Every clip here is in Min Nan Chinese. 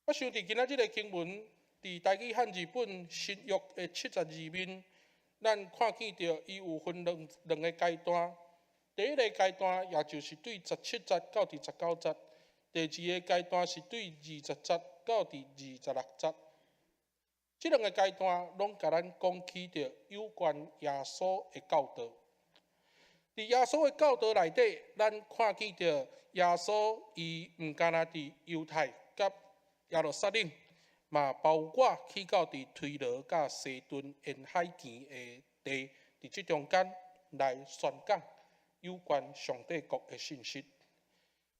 我想佇今仔這个經文，佇台語漢字本新約的72面，咱看見著伊有分兩個階段。第一个階段，也就是對17節到佇19節；第二个階段是對20節到佇26節。這兩个階段攏共咱講起著有關耶穌的教導。佇耶穌的教導內底，咱看見著耶穌伊毋干焦佇猶太佮耶路撒冷，嘛包括去到佇推羅佮西頓沿海邊的地，佇這中間來宣講有關上帝國的信息。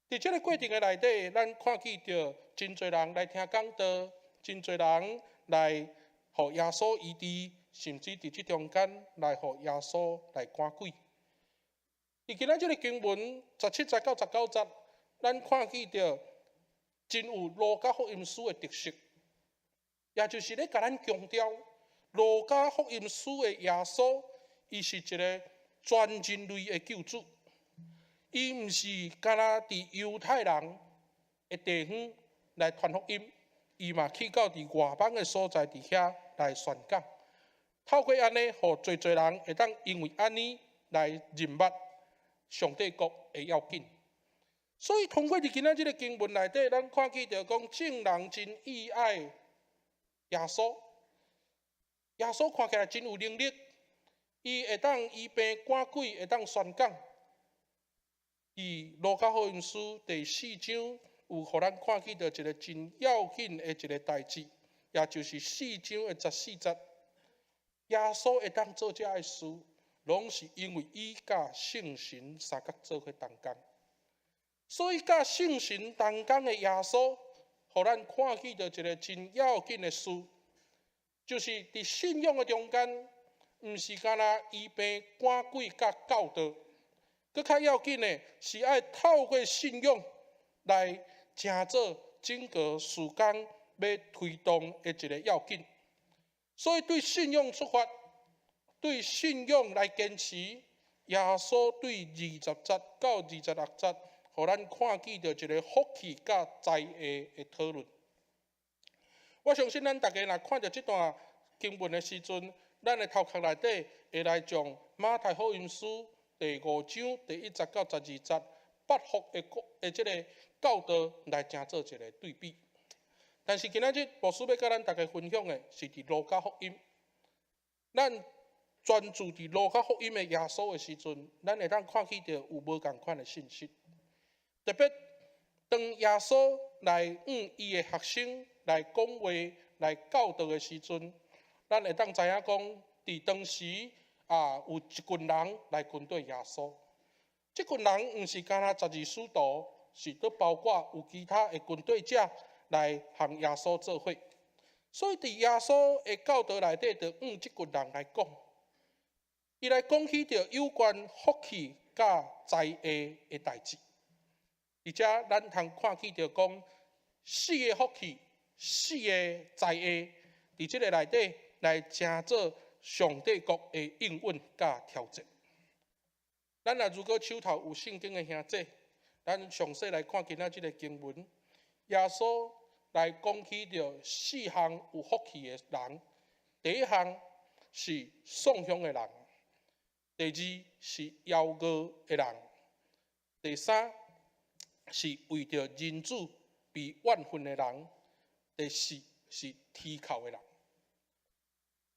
佇這个過程的內底，咱看見著真濟人來聽講道，真濟人來予耶穌醫治，甚至佇這中間來予耶穌來趕鬼。佇今仔這个經文17節到19節，咱看見著真有路加福音書的特色，也就是咧共咱強調路加福音書的耶穌，伊是一个全人類的救主，伊毋是干焦佇猶太人的地方來傳福音，伊嘛去到佇外邦的所在佇遐來宣講，透過按呢，予濟濟人會當因為按呢來認捌上帝國的要緊。所以通過佇今仔這个經文內底，咱看見著講眾人真意愛耶穌，耶穌看起來真有能力，伊會當醫病趕鬼，會當宣講。佇路加福音書第四章有予咱看見著一个真要緊的一个代誌，也就是四章的14節。耶穌會當做這个事，攏是因為伊佮聖神相佮做伙同工。所以，佮聖神同工的耶穌，予咱看見著一个真要緊的事，就是佇信仰的中間，毋是干焦醫病趕鬼佮教導，閣較要緊的是愛透過信仰來成做整個事工欲推動的一个要緊。所以，對信仰出發，對信仰來堅持，耶穌對20節到26節，予咱看見著一个福氣佮災禍的討論。我相信咱逐家若看著這段經文的時陣，咱的頭殼內底會來將馬太福音書第五章第1節到12節八福的的這个教導來成做一个對比。但是今仔日牧師欲佮咱逐家分享的是佇路加福音。咱專注佇路加福音的耶穌的時陣，咱會當看見著有無仝款的信息。特別當耶穌來向伊的學生來講話、來教導的時陣，咱會當知影講，佇當時啊，有一群人來跟綴耶穌。這群人毋是干焦十二使徒，是閣包括有其他的跟綴者來和耶穌做伙。所以佇耶穌的教導內底，就向這群人來講，伊來講起著有關福氣佮災禍的代誌。佇遮咱通看見著講四个福氣、四个災禍，佇這个內底來成做上帝國的應允佮挑戰。咱若如果手頭有聖經的兄弟，咱詳細來看今仔這个經文，耶穌來講起著四項有福氣的人。第一項是送香的人，第二是枵餓的人，第三是為著人子被怨恨的人，第四是啼哭的人。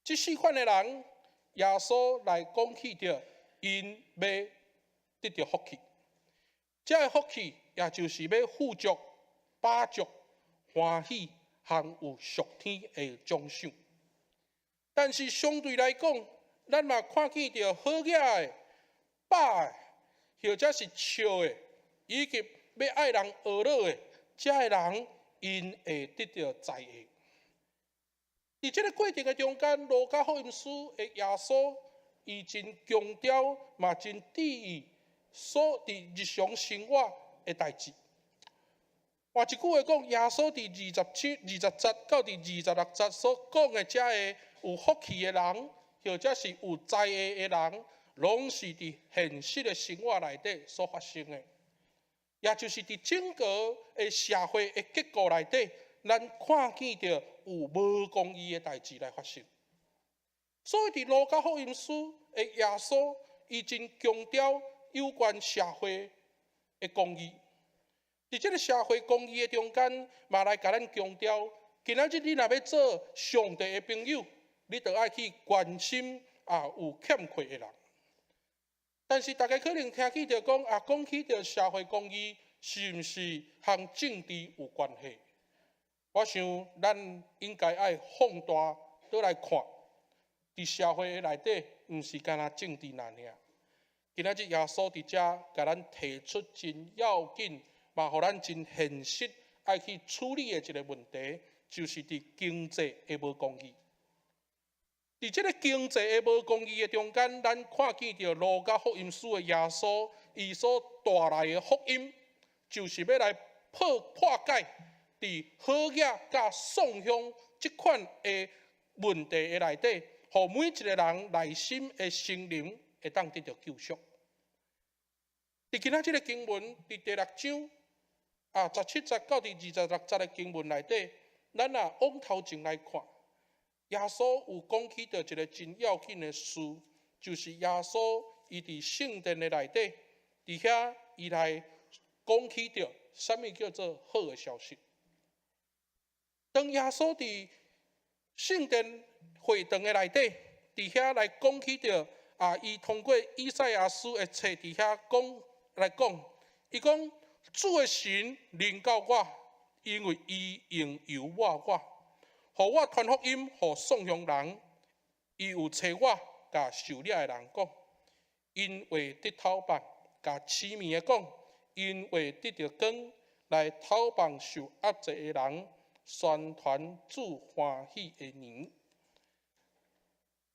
這四款的人，耶穌來講起著，𪜶欲得著福氣。這个福氣，也就是欲富足、飽足、歡喜，和有屬天的獎賞。但是相對來講，咱嘛看見著好額的、飽的，或者是笑的，以及欲愛人呵咾的，這个人𪜶會得著災禍。佇這个過程的中間，路加福音書的耶穌，伊真強調，嘛真注意所佇日常生活的代誌。換一句話講，耶穌佇27、20節到佇26節所講的這个有福氣的人，或者是有災禍的人，攏是佇現實的生活內底所發生的，也就是佇整個的社會的結構內底，咱看見著有無公義的代誌來發生。所以佇路加福音書的耶穌，伊真強調有關社會的公義。佇這个社會公義的中間，嘛來共咱強調，今仔日你若欲做上帝的朋友，你著愛去關心有欠缺的人。但是大家可能聽起著講啊，講起著社會公義，是毋是和政治有關係？我想咱應該愛放大倒來看，佇社會的內底，毋是干焦政治爾爾。今仔日耶穌佇遮共咱提出真要緊，嘛予咱真現實愛去處理的一个問題，就是佇經濟的無公義。佇這个經濟的無公義的中間，咱看見著路加福音書的耶穌，伊所帶來的福音，就是欲來破解佇好額佮喪鄉這款的問題的內底，予每一个人內心的心靈會當得著救贖。佇今仔這个經文，佇第六章17節到佇26節的經文內底，咱若往頭前來看，耶穌有講起著一个真要緊的事，就是耶穌伊佇聖殿的內底，佇遐伊來講起著啥物叫做好的消息。當耶穌佇聖殿會堂的內底，佇遐來講起著伊通過以賽亞書的冊佇遐講來講，伊講，主的神臨到我，因為伊用油抹我，予我傳福音，予喪鄉人。伊有差我，共受掠的人講，𪜶會得透放；共痴迷的講，𪜶會得著光，來透放受壓制的人，宣傳主歡喜的年。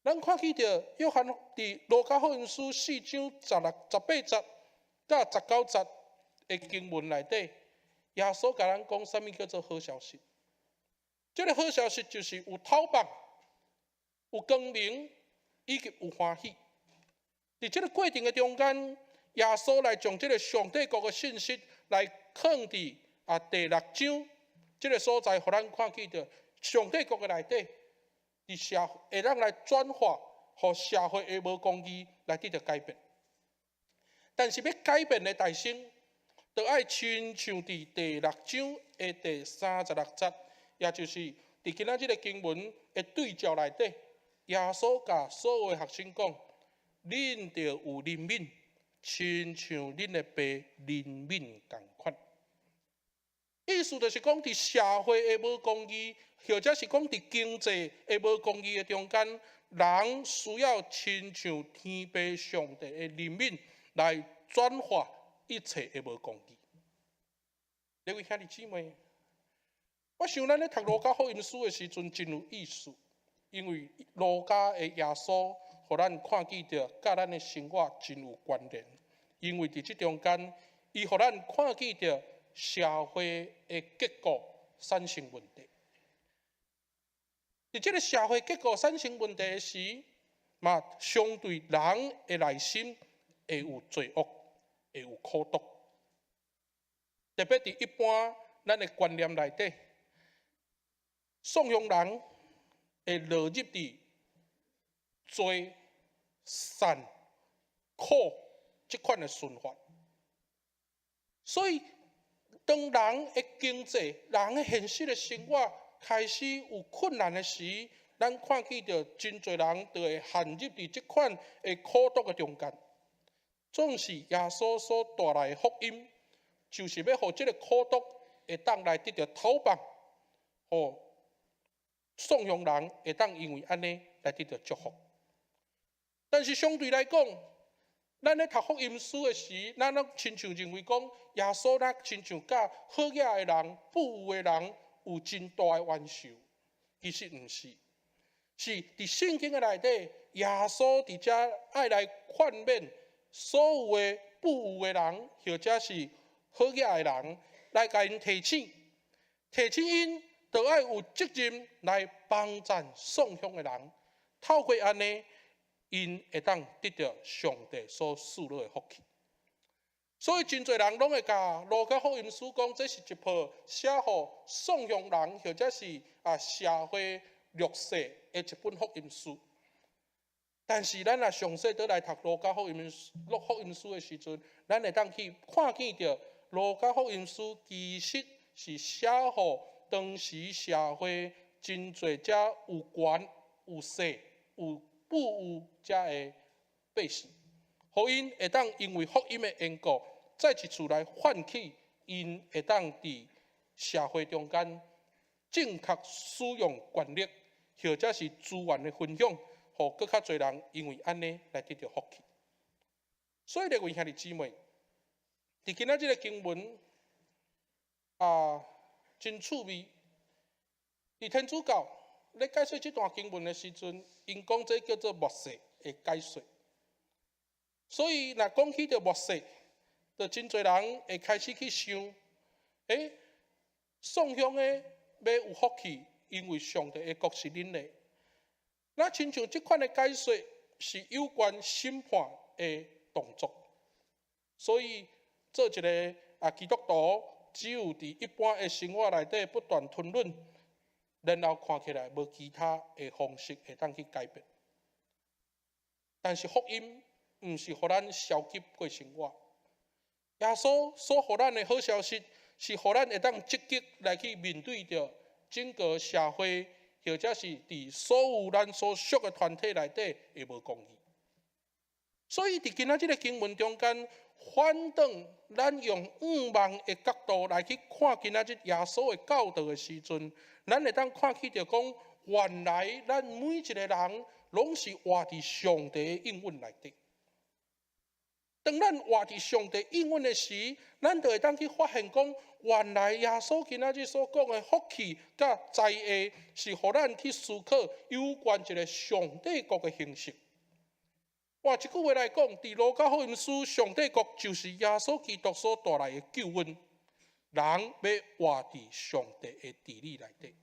咱看起著約翰佇路加福音書四章16、18節佮19節的經文內底，耶穌共咱講啥物叫做好消息？這个好消息就是有透放、有光明，以及有歡喜。佇這个過程的中間，耶穌來將這个上帝國的信息來囥佇第六章這个所在，予咱看見著上帝國的內底，佇社會當來轉化，予社會的無公義來得著改變。但是欲改變的代先，著愛親像佇第六章的第36節，也就是佇今仔這个經文的對照內底，耶穌共所有的學生講：恁著有憐憫，親像恁的爸憐憫仝款。意思就是講，佇社會的無公義，或者是講佇經濟的無公義的中間，人需要親像天父上帝的憐憫來轉化一切的無公義。各位兄弟姊妹，我想咱咧讀路加福音書的時陣真有意思，因為路加的耶穌，予咱看見著佮咱的生活真有關聯。因為佇這中間，伊予咱看見著社會的結構產生問題。佇這个社會結構產生問題的時，嘛相對人的內心會有罪惡，會有苦毒。特別佇一般咱的觀念內底，喪鄉人會落入佇罪、善、苦這款的循環。所以，當人的經濟、人的現實的生活開始有困難的時，咱看見著真濟人就會陷入佇這款的苦毒的中間。總是耶穌所帶來的福音，就是欲予這个苦毒會當來得著透放，予喪鄉人會當因為按呢來得著祝福。但是相對來講，咱咧讀福音書的時，咱攏親像認為講，耶穌若親像佮好額的人、富有的人有真大的冤仇。其實毋是，是佇聖經的內底，耶穌佇遮愛來勸勉所有的富有的人，或者是好額的人，來共𪜶提醒，提醒𪜶著愛有責任來幫贊喪鄉的人，透過按呢，𪜶會當得著上帝所賜予的福氣。所以真濟人攏會共路加福音書講，這是一部寫予宋鄉人或者是社會弱勢的一本福音書。但是咱若詳細倒來讀路加福音書的時陣，咱會當去看見著路加福音書其實是寫予當時社會真濟遮有權有勢有富有遮的百姓，予𪜶會當因為福音的緣故，再一次來喚起𪜶會當佇社會中間正確使用權力，或者是資源的分享，予閣較濟人因為按呢來得著福氣。所以，各位兄弟姊妹，佇今仔這个經文啊，真趣味。佇天主教咧解說這段經文的時陣，𪜶講這叫做末世的解說。所以，若講起著末世，就真濟人會開始去想，宋鄉的欲有福氣，因為上帝的國是恁的。那親像這款的解說是有關審判的動作，所以做一个基督徒，只有佇一般的生活內底不斷吞忍，然後看起來無其他的方式會當去改變。但是福音毋是予咱消極過生活。耶穌所予咱的好消息，是予咱會當積極來去面對著整個社會，或者是佇所有咱所屬的團體內底的無公義。所以佇今仔這个經文中間，反轉咱用向望的角度來去看今仔日耶穌的教導的時陣，咱會當看見著講，原來咱每一个人攏是活佇上帝的應允內底。當咱活佇上帝應允的時，咱就會當去發現講，原來耶穌今仔日所講的福氣佮災禍，是予咱去思考有關一个上帝國的形式。換一句話來講，佇路加福音書，上帝國就是耶穌基督所帶來的救恩，人欲活佇上帝的治理內底。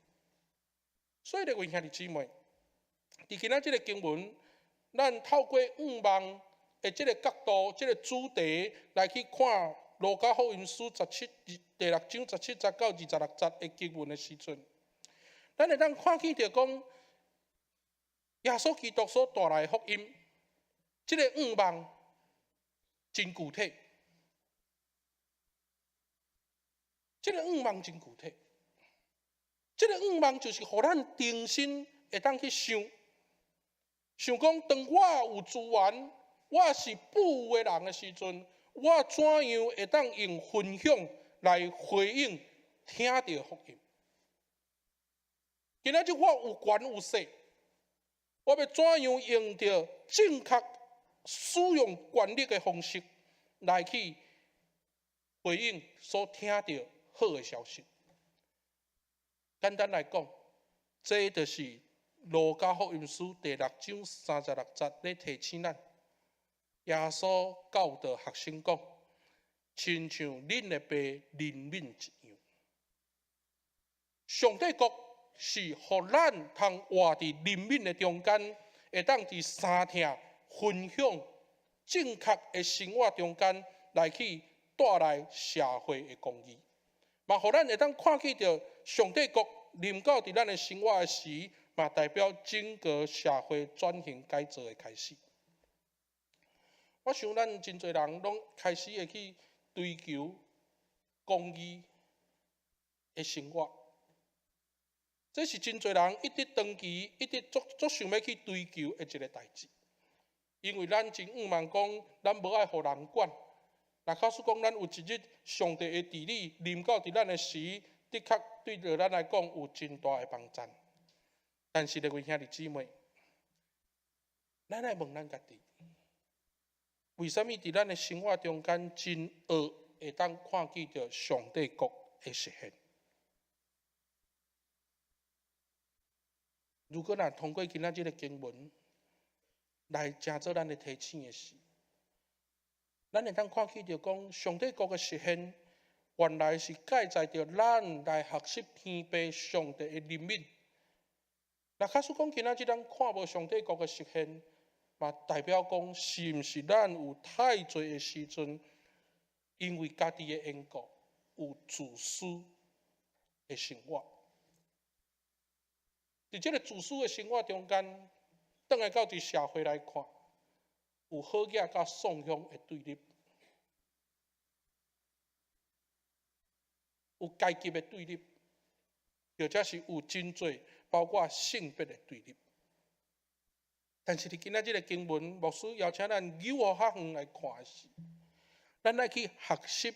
所以，各位兄弟姊妹，佇今仔這个經文，咱透過向望的這个角度、這个主題來去看路加福音書第六章十七節到26節的經文的時陣，咱會當看見著講，耶穌基督所帶來的福音，這个向望真具體，這个向望真具體，這个向望就是予咱重新會當去想，想講當我有資源，我是富有的人的時陣，我怎樣會當用分享來回應聽著福音？今仔日我有權有勢，我欲怎樣用著正確使用權力的方式來去回應所聽著好的消息？簡單來講，這就是路加福音書第六章36節咧提醒咱。耶穌教導學生講，親像恁的爸憐憫一樣。上帝國是予咱通活佇憐憫的中間，會當佇相疼分享正確的生活中間來去帶來社會的公義，嘛予咱會當看見著上帝國臨到佇咱的生活的時，嘛代表整個社會轉型改造的開始。我想咱真濟人攏開始會去追求公義的生活，這是真濟人一直長期一直足足想欲去追求的一个代誌。因為咱真向望講，咱無愛予人管。若假使講咱有一日上帝的治理臨到佇咱的時，的確對著咱來講有真大的幫助。但是，各位兄弟姊妹，咱愛問咱家己，為啥物佇咱的生活中間真學會當看見著上帝國的實現？如果若通過今仔這个經文來成做咱的提醒的時，咱會當看見著講上帝國的實現，原來是蓋在著咱來學習天父上帝的憐憫。若假使講今仔日咱看無上帝國的實現，嘛代表講是毋是咱有太濟的時陣，因為家己的緣故有自私的生活。佇這个自私的生活中間，轉來到佇社會來看，有好額佮喪鄉的對立，有階級的對立，或者是有真濟包括性別的對立。但是佇今仔這个經文，牧師邀請咱扭予較遠來看的是，咱愛去學習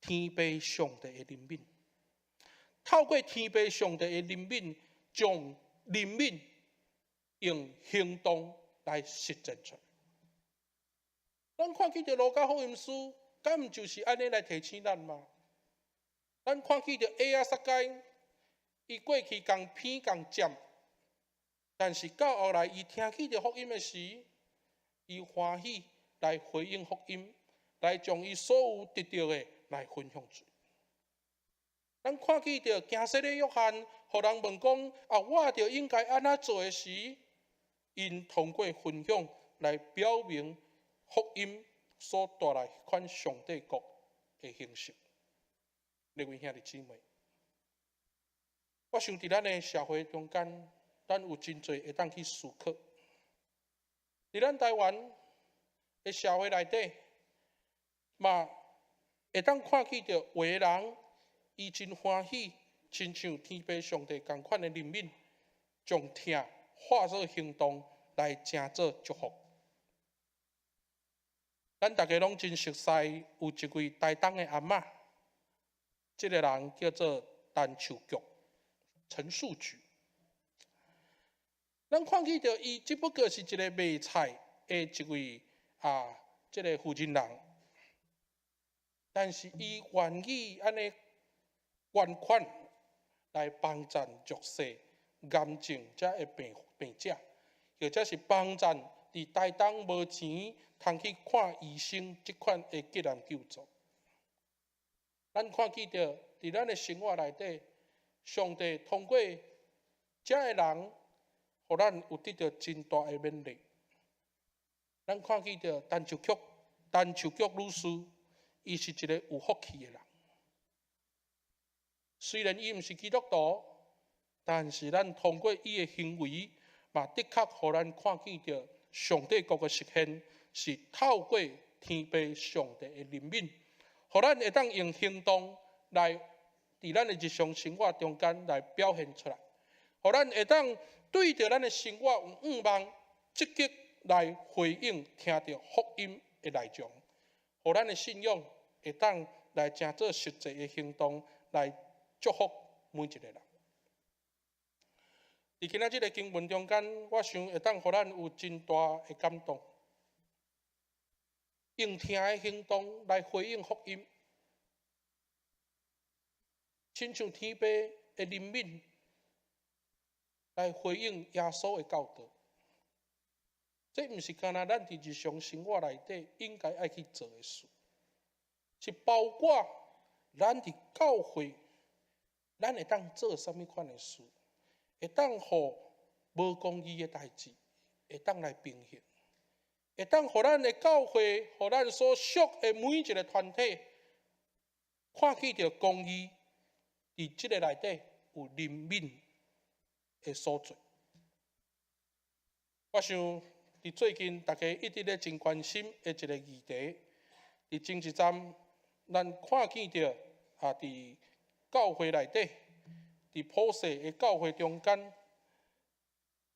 天父上帝的憐憫，透過天父上帝的憐憫，將憐憫用行動來實踐出來。咱看見著路加福音書，敢毋就是按呢來提醒咱嗎？咱看見著下仔撒該，伊過去共騙共占，但是到後來伊聽見著福音的時，伊歡喜來回應福音，來將伊所有得著的來分享出來。咱看見著行洗禮約翰，予人問講啊，我著應該按怎做的時，𪜶通過分享來表明福音所帶來彼款上帝國的形式。各位兄弟姊妹，我想佇咱的社會中間，咱有真濟會當去思考。佇咱台灣的社會內底，嘛會當看見著有的人，伊真歡喜，親像天父上帝仝款的憐憫，將疼化做行動來成做祝福。咱逐家攏真熟似，有一位台東的阿嬤，這个人叫做陳樹菊，陳樹菊。咱看見著伊，只不過是一个賣菜的一位啊，這个婦人人，但是伊願意按呢捐款來幫贊弱勢、癌症遮的病者，或者是幫贊佇台東無錢通去看醫生這款的急難救助。咱看見著佇咱的生活內底，上帝通過遮的人，予咱有得著真大的勉勵。咱看見著陳樹菊，陳樹菊女士，伊是一个有福氣的人。雖然伊毋是基督徒，但是咱通過伊的行為，嘛的確予咱看見著上帝國的實現，是透過天父上帝的憐憫，予咱會當用行動來佇咱的日常生活中間來表現出來，予咱會當對著咱的生活有向望，積極來回應聽著福音的內容，予咱的信仰會當來成做實際的行動來祝福每一个人。佇今仔這个經文中間，我想會當予咱有真大的感動。用疼的行動來回應福音，親像天父的憐憫來回應耶穌的教導。這毋是干焦咱佇日常生活內底應該愛去做的事，是包括咱佇教會，咱會當做啥物款的事，會當予無公義的代誌，會當來平衡，會當予咱的教會，予咱所屬的每一个團體，看見著公義佇這个內底有憐憫的所在。我想佇最近，大家一直咧真關心的一个議題，佇前一陣，咱看見著啊，佇教會內底，佇普世的教會中間，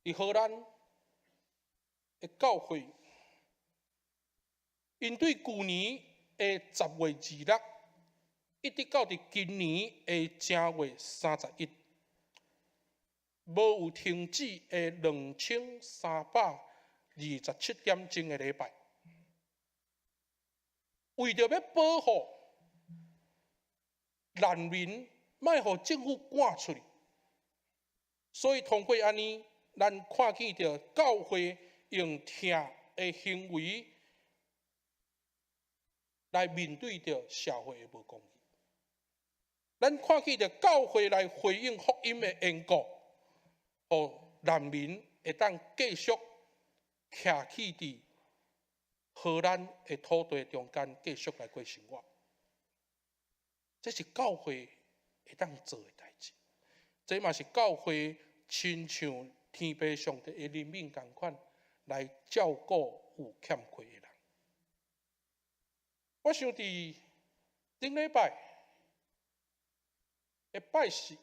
佇荷蘭的教會，𪜶對舊年的10月26，一直到佇今年的正月31，無有停止的2327點鐘的禮拜，為著欲保護難民，莫予政府趕出去，所以通過按呢，咱看見著教會用疼的行為來面對著社會的無公義。咱看見著教會來回應福音的緣故，予難民會當繼續徛起佇荷蘭的土地中間，繼續來過生活。這是教會會當做的代誌，這嘛是教會親像天父上帝的憐憫仝款來照顧有欠缺的人。我想佇頂禮拜的拜四，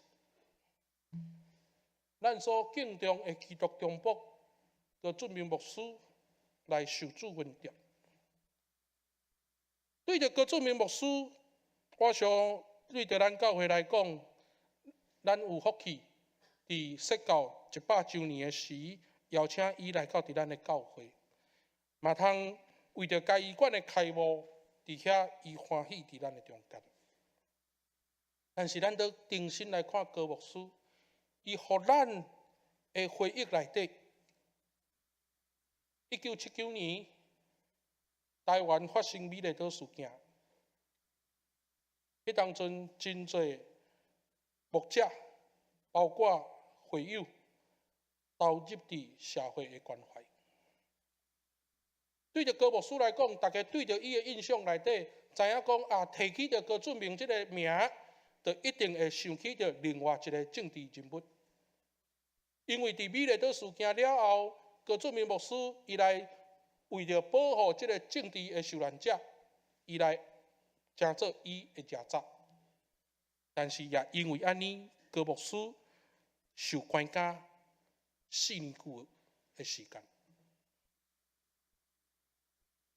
咱所敬重的基督中保高俊明牧師來受主恩召。對著高俊明牧師，我想對著咱教會來講，咱有福氣，佇釋教100週年的時，邀請伊來到佇咱的教會，嘛通為著嘉義館的開幕，佇遐伊歡喜佇咱的中間。但是咱都重新來看高牧師，伊予咱的回憶內底，1979年台灣發生美麗島事件，彼當陣真濟牧者，包括會友，投入佇社會的關懷。對著高牧師來講，大家對著伊的印象內底，知影講啊，提起著高俊明這个名，就一定會想起著另外一个政治人物。因為佇美麗島事件了後，高俊明牧師伊來為著保護這个政治的受難者，伊來成做伊的食雜。但是也因為按呢，高牧師受關監4年久的時間。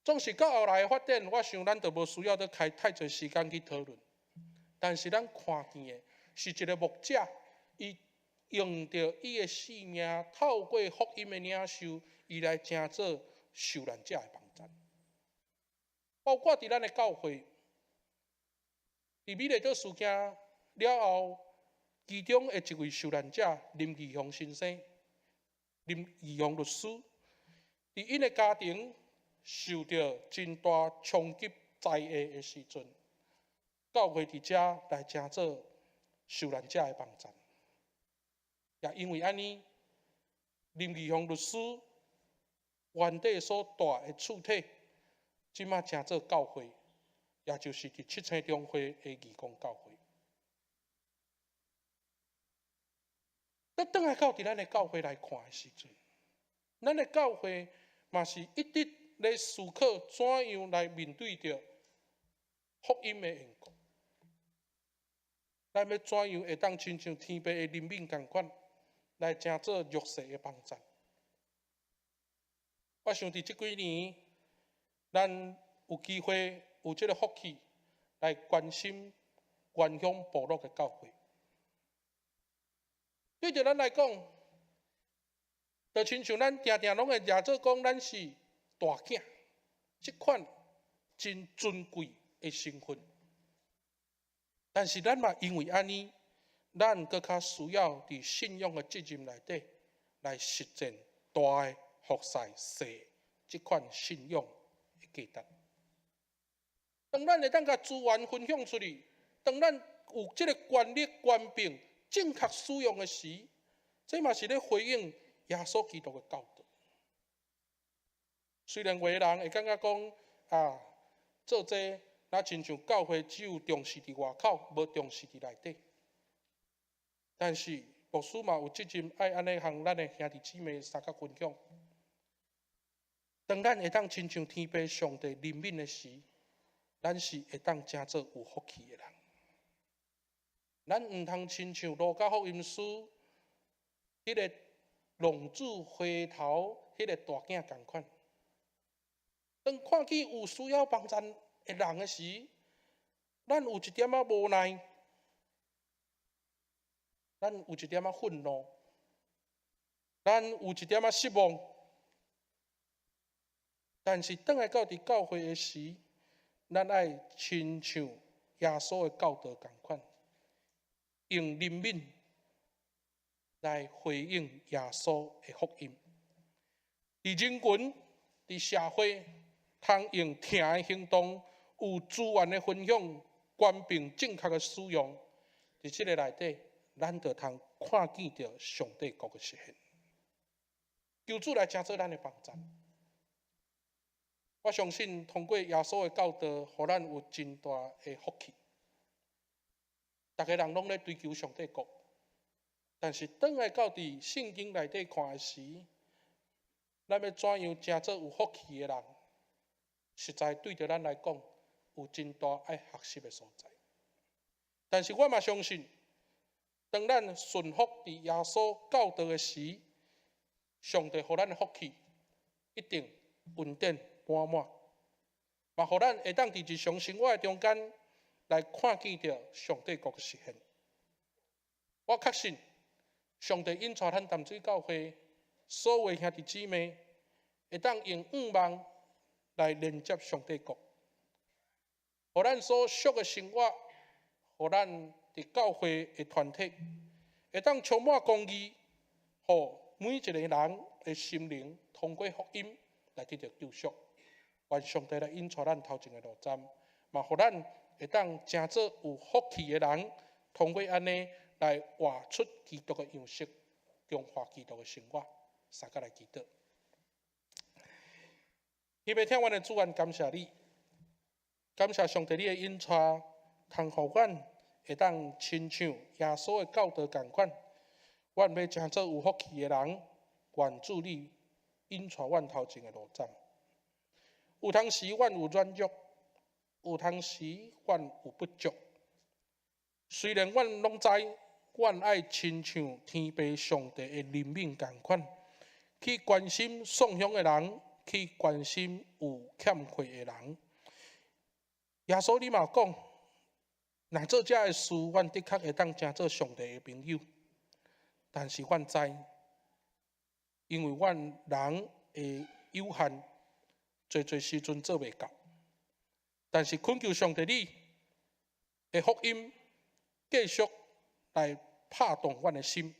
總是到後來的發展，我想咱就無需要閣開太濟時間去討論。但是咱看見的是一个牧者，伊用著伊的性命，透過福音的領袖，伊來成做受難者的幫贊。包括佇咱的教會，佇美麗島事件了後，其中的一位受難者林義雄先生、林義雄律師，佇𪜶的家庭受著真大衝擊災禍的時陣，教會佇遮來成做受難者的幫贊。也因為按呢，林義雄律師原底所蹛的厝體，這馬成做教會，也就是佇七星中會的義工教會。咱轉來到佇咱的教會來看的時陣，咱的教會嘛是一直咧思考怎樣來面對著福音的緣故。咱欲怎樣會當親像天父的憐憫仝款，來成做弱勢的幫贊？我想佇這幾年，咱有機會有這个福氣來關心原鄉部落的教會。對著咱來講，就親像咱定定攏會掠做講咱是大囝，這款真尊貴的身份。但是咱嘛因為按呢，咱閣較需要佇信仰的責任內底來實踐大的服侍細的這款信仰的價值。當咱會當共資源分享出去，當咱有這个權力權柄正確使用的時，這嘛是咧回應耶穌基督的教導。雖然有的人會感覺講啊，做這若親像教會只有重視佇外口，無重視佇內底。但是牧師嘛有責任愛按呢向咱的兄弟姊妹相佮分享。當咱會當親像天父上帝憐憫的時，咱是會當成做有福氣的人。咱毋通親像路加福音書彼个浪子回頭彼个大囝仝款。當看見有需要幫贊的人的時，咱有一點仔無奈，咱有一點仔憤怒，咱有一點仔失望。但是轉來到佇教會的時，咱愛親像耶穌的教導仝款，用憐憫來回應耶穌的福音。佇人群、佇社會，通用疼的行動，有資源的分享，權柄正確的使用，佇這个內底，咱就通看見著上帝國的實現。求主來成做咱的幫贊。我相信通過耶穌的教導，予咱有真大的福氣。逐个人攏咧追求上帝國，但是轉來到佇聖經內底看的時，咱欲怎樣成做有福氣的人？實在對著咱來講，有真大愛學習的所在。但是我嘛相信，當咱順服佇耶穌教導的時，上帝予咱的福氣一定恩典滿滿，嘛予咱會當佇日常生活的中間來看見著上帝國的實現。我確信，上帝引帶咱淡水教會所有兄弟姊妹，會當用向望來連接上帝國，予咱所屬的生活，予咱佇教會的團體，會當充滿公義，予每一個人的心靈通過福音來得著救贖。願上帝來引帶咱頭前的路站，嘛予咱會當成做有福氣的人，通過按呢來活出基督的樣式，強化基督的生活。三個來祈禱。彼聽阮的主，阮感謝你，感謝上帝你的引帶，通予阮會當親像耶穌的教導仝款，阮欲成做有福氣的人，願主你引帶阮頭前的路站。有當時阮有軟弱，有當時阮有不足。雖然阮攏知，阮愛親像天父上帝的憐憫仝款，去關心喪鄉的人，去關心有欠缺的人。耶穌你嘛講，若做這个事，阮的確會當成做上帝的朋友。但是阮知，因為阮人的有限，濟濟時陣做袂到。但是懇求上帝你的福音繼續來拍動阮的心，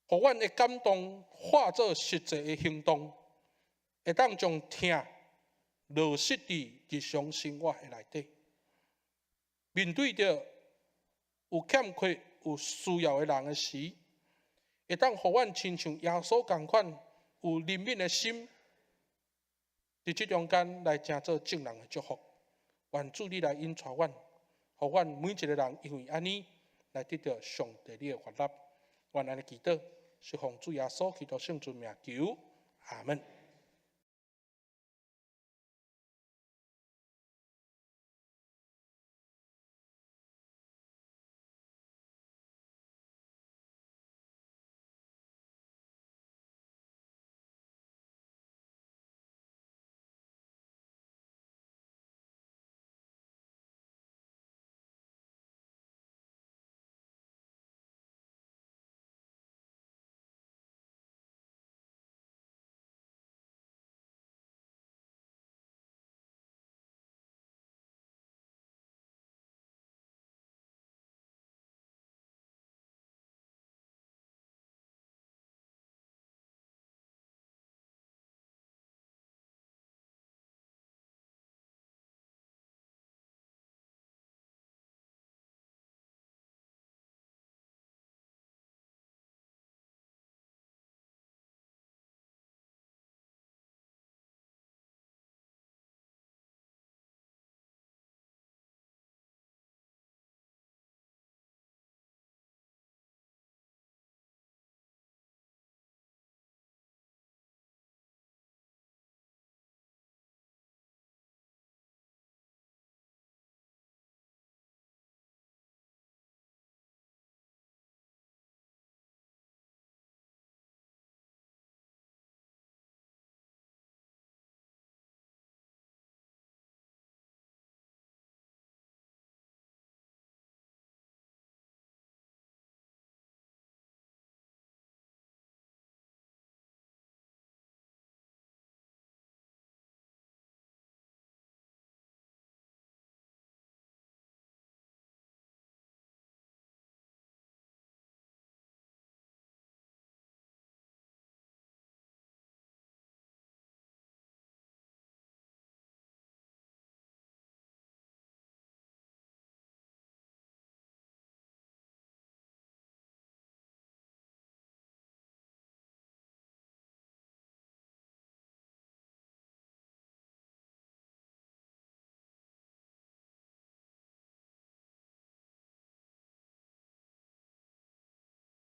予阮的感動化做實際的行動，會當將疼落實佇日常生活的內底。面對著有欠缺、有需要的人的時，會當予阮親像耶穌仝款有憐憫的心，佇這中間來成做眾人的祝福。願主你來引帶阮，予阮每一個人因為按呢來得著上帝你的悅納。阮按呢祈禱，是奉主耶穌基督聖尊名求，阿門。